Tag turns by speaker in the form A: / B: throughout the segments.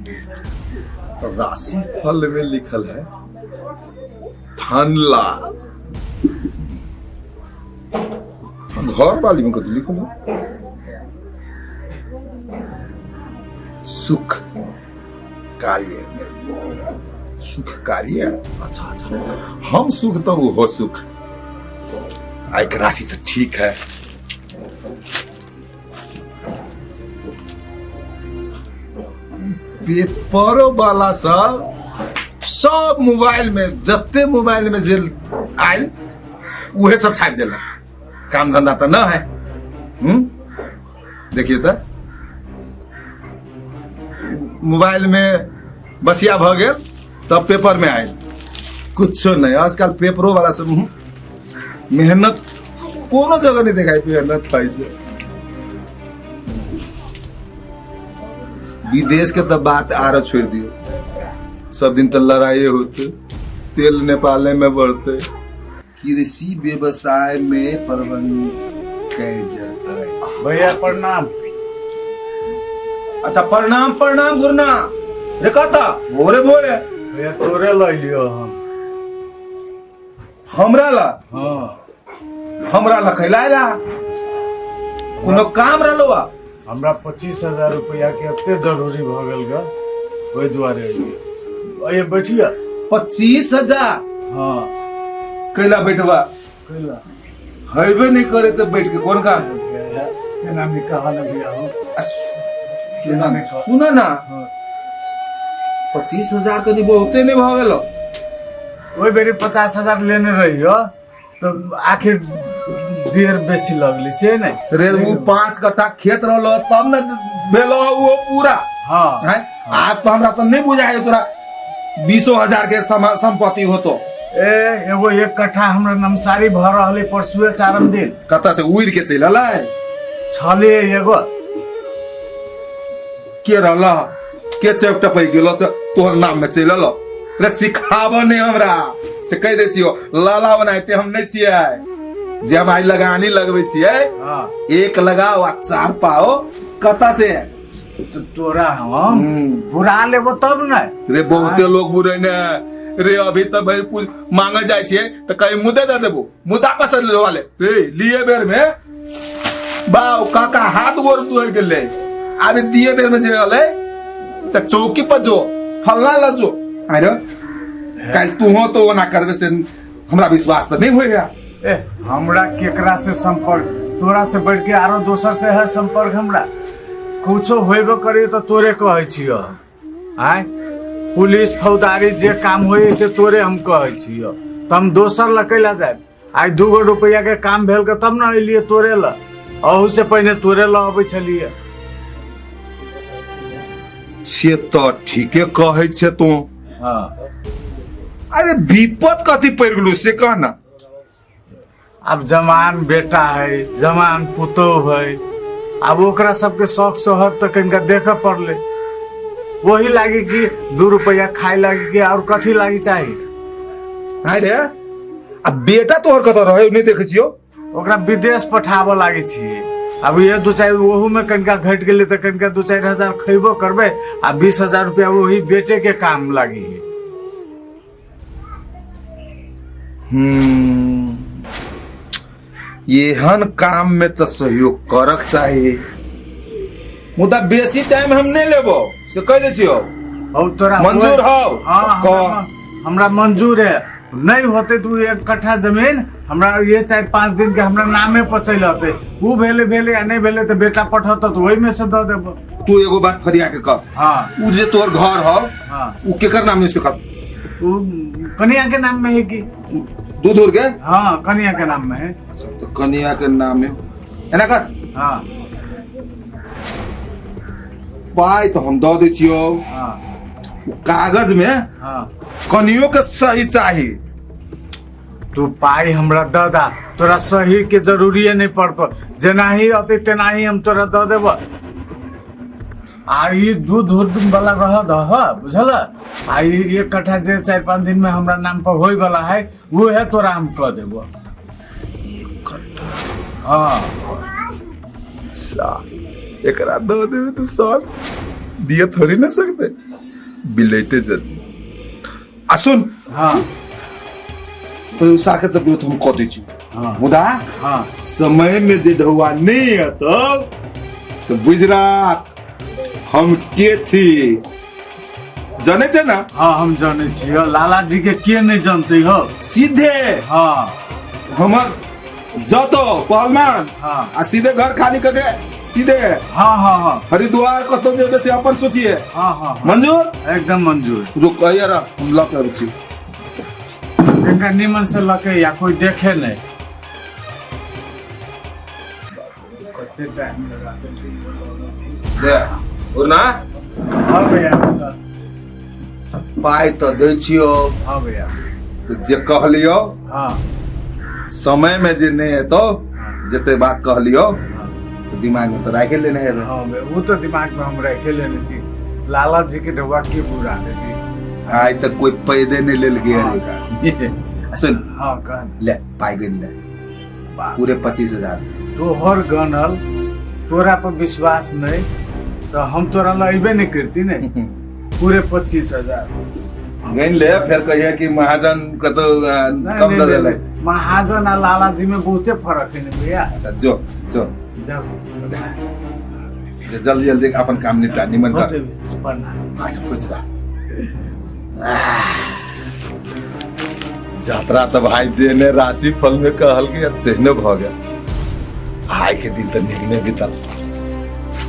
A: राशि फल में लिखल है धन लाभ। घर वाली में कथी लिखल है? सुख कार्य में, सुख कार्य। अच्छा अच्छा, हम सुख तो वो हो सुख। आय के राशि तो ठीक है। पेपरो वाला सब सब मोबाइल में, जते मोबाइल में जे आयल उहे सब छापि देलक। काम धंधा तो न है। देखिए तो मोबाइल में बसिया भ गेल तब पेपर में आयल, कुछो नहीं। आजकल पेपरो वाला सब मेहनत कोनो जगह नहीं देखाई, मेहनत पैसे। विदेश के तो बात आरो छोड़ दियो, सब दिन तो लड़ाई होते, तेल नेपाल में बढ़ते। कृषि व्यवसाय में प्रबंध कैल जाता है।
B: भैया प्रणाम।
A: अच्छा, प्रणाम प्रणाम गुरना रे, कहता भोरे भोरे।
B: भैया तोरे लऽ लियो हम।
A: हमरा ला?
B: हाँ।
A: हमरा ला कैला ला? कोनो काम रहलो बा?
B: हमरा 25,000 रुपया के एते जरूरी भऽ गेल ग, ओहि दुआरे अयलियै। अये बैठिया।
A: 25,000?
B: हाँ।
A: कैला बैठबा?
B: कैला?
A: हेबे नहीं करे तो बैठ के कोन काम?
B: केना में कहा न भैया हो।
A: सुना ना, सुना ना।
B: हाँ।
A: 25,000 कनी बहुते नहीं भऽ गेलो?
B: ओहि बेरी 50,000 लेने रहियो तो आखिर देर बेसी लगली से नहीं।
A: रे वो 5 कट्ठा खेत रहलो तब न भेलो वो पूरा।
B: हाँ।
A: हैं? आब तो हमरा तो नहीं बुझाय तोरा 20,000 के संपत्ति होतो।
B: ए एगो 1 कट्ठा हमरा नमसारी भर रहले परसुए चारम दिन।
A: कतऽ से उड़ के चलि अलै?
B: छले एगो।
A: के रहल के चौक टपै गेलो से तोहर नाम में चलि अलो? रे सिखाब नहीं हमरा से, कहि दै छियो, लाला बनाइते हम नहीं छियै जे हम आइ लगानी लगबै छियै।
B: हाँ।
A: एक लगाओ आ 4 पाओ कतऽ से?
B: तो तोरा हम बुरा लेबो तब ने।
A: रे बहुते लोग बुरे ने रे, अभी तो भाई कुछ मांगे जाए छियै तो कहीं मुद्दे दे देबो, मुद्दा पसंद ले वाले रे लिए बेर में बाव काका हाथ गोर तोड़ गेलै। अभी दिए बेर में जे हले त चौकी पर जो फल्ला ल जो, अरे काल तू हो तो ओना करबे से हमरा विश्वास तो नहीं होइया।
B: ए हमरा केकरा से संपर्क, तोरा से बढ़ के आरो दोसर से है संपर्क? हमरा कुछो होइबो करे तो तोरे कहै छियो। आय पुलिस फौजदारी जे काम होय से तोरे हम कहै छियो, तो हम दोसर लग कैला जाए? आइ 2 रुपया के काम भेल के तब न अलिए तोरे ल, अहू से पहिने तोरे ल अबै छलिए।
A: से तो ठीके कहै छे तू।
B: हाँ।
A: अरे विपद कथी पड़ि गेलू से कह ना।
B: आब जवान बेटा है, जवान पुतोह है, आब ओकरा सबके शौक सोहर तऽ कनिका देखऽ पड़लै। वही लागी कि 2 रुपया खाए लागी कि और कथी लागी चाही।
A: आय रे, आ बेटा तोहर कतऽ रहै? नहि देखै छियौ।
B: ओकरा विदेश पठाबऽ लागे छियै। अब ये दू चारि ओहू में कनिका घटि गेलै तऽ कनिका 2-4 हजार खैबो करबै आ 20,000 रुपया वही बेटे के काम लागी है।
A: एहन काम में तऽ सहयोग करक चाही, मुदा बेसी टाइम हम नहीं लेबो से कह दै छियौ।
B: हौ तोरा
A: मंजूर हौ?
B: हाँ।
A: कह।
B: हमरा मंजूर है। नहीं होते तो 1 कट्ठा जमीन हमरा ये 4-5 दिन के हमरा नामे पर चलि अतै। उ भेले भेले आ नहीं भेले तऽ बेटा पठत तऽ ओहि में से दऽ देबो।
A: तू एगो बात फरिया के कह।
B: हाँ।
A: उ जे तोहर घर हौ,
B: हाँ।
A: उ केकर नाम में से कह?
B: उ कनिया के नाम में है कि।
A: दूध उड़ के?
B: हाँ, कनिया के नाम में है।
A: अच्छा, तो कनिया के नाम में एना कर।
B: हाँ।
A: पाई तो हम दऽ दै छियौ।
B: हाँ।
A: उ कागज में
B: हाँ।
A: कनियो के सही चाही।
B: तू पाई हमरा दऽ दा, तोरा सही के जरूरी नहीं पड़तो। जेनाही अतै तेनाही हम तोरा दऽ देब। आ ई दूध उध वाला रह दह, बुझल? आ ई 1 कट्ठा जे 4-5 दिन में हमरा नाम पर होय वाला है, वो है तोरा हम कह देबो। हाँ।
A: सा एकरा दऽ देबै तऽ सर दिए थोड़ी न सकते बिलेटे जल्दी आ सुन।
B: हाँ।
A: पैसा के तऽ विरोध हम कऽ दै छी।
B: हाँ।
A: मुदा
B: हाँ।
A: समय में जे ढौआ नहीं अतौ तऽ बुझि राख हम के छी, जानै छै ना?
B: हाँ, हम जानै छी लाला जी के, के नहीं जानते हो?
A: सीधे।
B: हाँ।
A: हमर जतो पहलवान।
B: हाँ।
A: आ सीधे घर खाली करके सीधे।
B: हाँ हाँ हाँ।
A: हरिद्वार कतौ जेबै से अपन सोचिए।
B: हाँ हाँ हाँ।
A: मंजूर?
B: एकदम मंजूर।
A: रुक कहिया रह, हम लऽ के अबै छी।
B: इनका निमन से लके या कोई देखे नहीं। कते टाइम लगा देलकै।
A: दे और ना।
B: हाँ भैया।
A: पाइ तऽ दै छियौ।
B: हाँ भैया।
A: जे कहलियौ,
B: हाँ।
A: समय में जे नहीं एतौ, जते बात कहलियौ,
B: हाँ।
A: तऽ दिमाग में तऽ राखे लेने हेबै।
B: हाँ भैया, वो तो दिमाग में हम रखे लेने छी। लाला जी के ढौआ के बुरा देती।
A: आइ तक कोई पैदे नहीं लेल गया।
B: हाँ।
A: रे आ सुन।
B: हाँ, कह।
A: ले पाइ गिन ले।
B: बाप।
A: पूरे 25,000।
B: तोहर गनल, तोरा पर विश्वास नहीं तो हम तोरा ला अबे नहीं करती ने। पूरे 25,000।
A: गिन ले, फिर कहिए कि महाजन कतौ
B: नहीं,
A: कम
B: नहीं,
A: दे
B: नहीं,
A: देलक।
B: नहीं। महाजन आ लाला जी में बहुते फर्क है ने भैया।
A: अच्छा, जो जो।
B: जाओ।
A: जे जल्दी जल्दी अपन काम निपटा, निमन कर।
B: होते भी, प्रणाम।
A: अच्छा, खुश रह। यात्रा तऽ भाई जेने राशि फल में कहल गया तेहने भऽ गेल। आइ के दिन तऽ नीक नहि बीतल।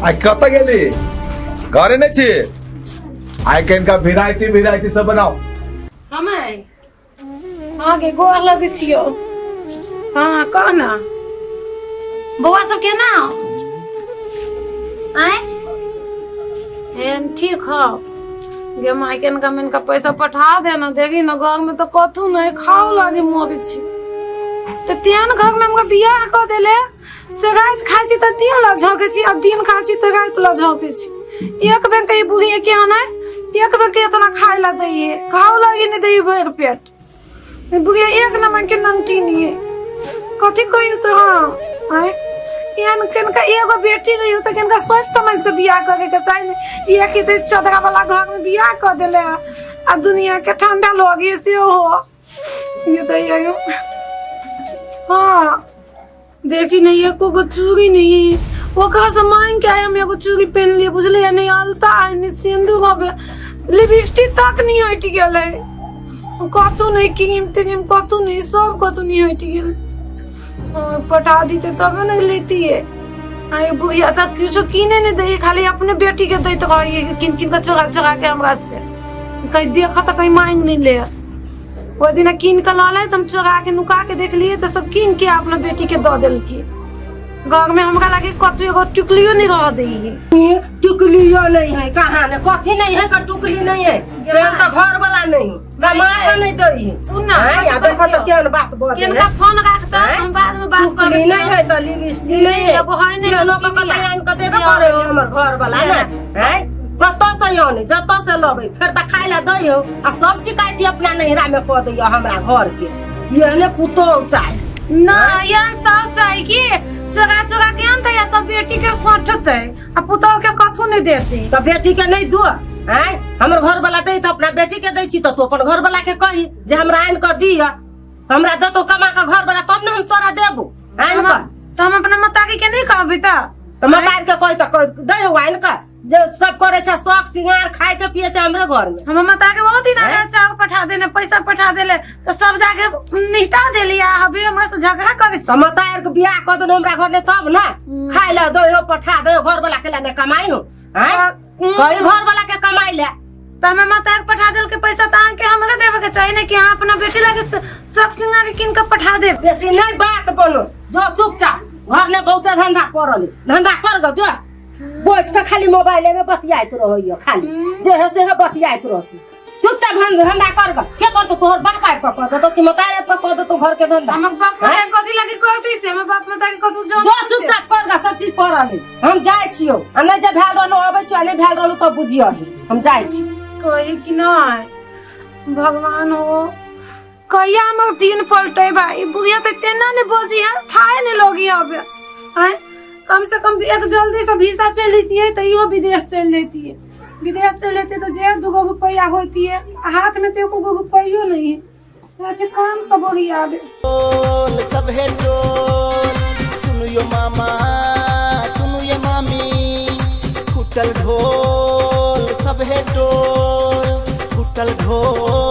A: आइ कतऽ गेली? घरे नहि छी आइ? कनिका भेराइटी भेराइटी सब बनाओ।
C: हमे अहाँके गोर लगै छियौ। हाँ, कह ना, बौआ सब केना आँय? एहन ठीक हौ गे माय? कनिका मनिका पैसा पठा दे ना। देखी ना, घर में तो कथू नहीं खाओ लागे, मरे छी। तऽ तेहन घर में हमरा बियाह कऽ देले से राति खाइ छी तऽ दिन ला झोंकै छी आ दिन खाइ छी तऽ राति ला झोंकै छी। एक बेर के ई बुढ़िया के आनै, एक बेर के इतना खाइ ला दैये, खाओ लागे नहीं दैये भरि पेट। ई बुढ़िया एक नंबर के नमकीन है। कथी कहियो तो? हाँ, आँय एहन कनिका एगो बेटी रही तऽ कनिका सोचि समझ के बियाह करे के चाही ने। एक ही तऽ चदरा वाला घर में बियाह कऽ देले आ दुनिया के ठंडा लगे से हो ये तो ये। हाँ, देखी नहीं, एको गो चूड़ी नहीं। ओकरा से मांग के आए हम एगो चूड़ी पहन लिए, बुझलिए? नहीं अलता है, नहीं सिंदूर हबे, लिपस्टिक तक नहीं हटि गेल है। कतू नहीं क्रीम त्रीम, कतू नहीं, सब कतू नहीं हटि गेल। हाँ, पठा दीते तबे ने लेतिए। आ बुढ़िया तक किछो कीने नहीं दै, खाली अपने बेटी के दैत रहिए किन किन के चोरा चोरा के हमरा से। कहीं देख तऽ कहीं मांग नहीं ले। ओहि दिना कीन के लऽ तऽ हम चोरा के नुका के देखलिए तऽ सब कीन के अपना बेटी के दऽ देलकी। घर में हमरा लागे कतौ एगो टिकलियो नहीं रह दी।
D: टिकलियो नहीं है कहाँ ने, कथी नहीं है का टुकली नहीं है। तेहन तो घर वाला नहीं हो, कमा के नहीं दै है।
C: सुन ना,
D: हैं, आ देखो तो केहन बात बजे
C: किनका
D: है।
C: फोन राखता,
D: हैं?
C: हम बाद में बात
D: टुकली
C: करबै।
D: नहीं है तो लिपस्टिक नहीं है।
C: एगो है नहीं,
D: केहनो के
C: टिकली।
D: कतै आनि के देबे करे हो हमर घर वाला ने। हैं, कतऽ से आने, जतऽ से लबै, फेर तऽ खाय ला दै हो आ सब शिकायत अपना नैहरा में कऽ दैया हमरा घर के। एहने पुतोह चाही?
C: ना, एहन सास चाही कि चोरा चोरा के आनतै आ सब बेटी के सटतै आ पुतोह के कथू नहीं देतै।
D: तऽ बेटी के नहीं दो? आँय, हमर घर वाला दै तऽ अपना बेटी के दै छी, तऽ तू अपन घर वाला के कही जे हमरा आनि कऽ दिह। हमरा देतो कमा कऽ घर वाला तब ने हम तोरा देबो आनि कऽ।
C: तऽ हम अपना मतारी के नहीं कहबै तऽ?
D: तऽ मतारी के कही तऽ दै हो आनि कऽ। जे सब करे छै शौक सिंगार, खाय छै पिए छै हमरे घर में।
C: हमर माता के बहुत दिन
D: हैं?
C: चावल पठा देने, पैसा पठा देले तऽ सब जाके निपटा देली आ अभी हमरा से झगड़ा करे
D: तऽ मतार के बियाह कऽ देलहुँ हमरा घर में तब ने खाय ला दै हो, पठा दै हो, घर वाला के ला ने कमाई हो? आँय, कही घर वाला के कमाई ले।
C: तऽ हमर माता के पठा देलके पैसा तऽ अहाँके हमरा देबे के चाही ने कि अहाँ अपना बेटी लागे शौक सिंगार के कीन के पठा देब।
D: बेसी नहीं बात बोलो, जो चुपचाप घर में बहुते धंधा पड़ल है। धंधा कर गो, जो बैठ के खाली मोबाइल में बतियाइत रहैया, खाली जे है से है बतियाइत रहती। चुपचाप धंधा कर गो। के करतो? तोहर बाप आबि कऽ कऽ देतो कि मतार आबि कऽ कऽ देतो घर के धंधा?
C: हमर बाप माता के कथी लागे करते से? हमर बाप माता के कथू जान।
D: जो चुपचाप कर गा, सब चीज पड़ल है। हम जाइ छियौ आ नहि जे भेल रहलो अबै छियौ आ नहि भेल रहलो तब बुझियौ, हम जाइ छी।
C: कही कि नहीं, भगवान हो, कहिया हमर दिन पलटे भाई? बुढ़िया तो तेना ने बजी है, थाए ने लगी अब। आय कम से कम एक जल्दी से वीसा चलि जैतियै तऽ इहो विदेश चलि जैतियै। विदेश चलि जैतियै तऽ जेब दूगो रुपैआ होतियै, आ हाथ में तऽ एको गो रुपैयो नहीं है। अच्छा काम सब ओरिया दे।
E: टोल सभे टोल, सुनु यो मामा, सुनु ये मामी, फूटल ढोल सभे टोल, फूटल ढोल।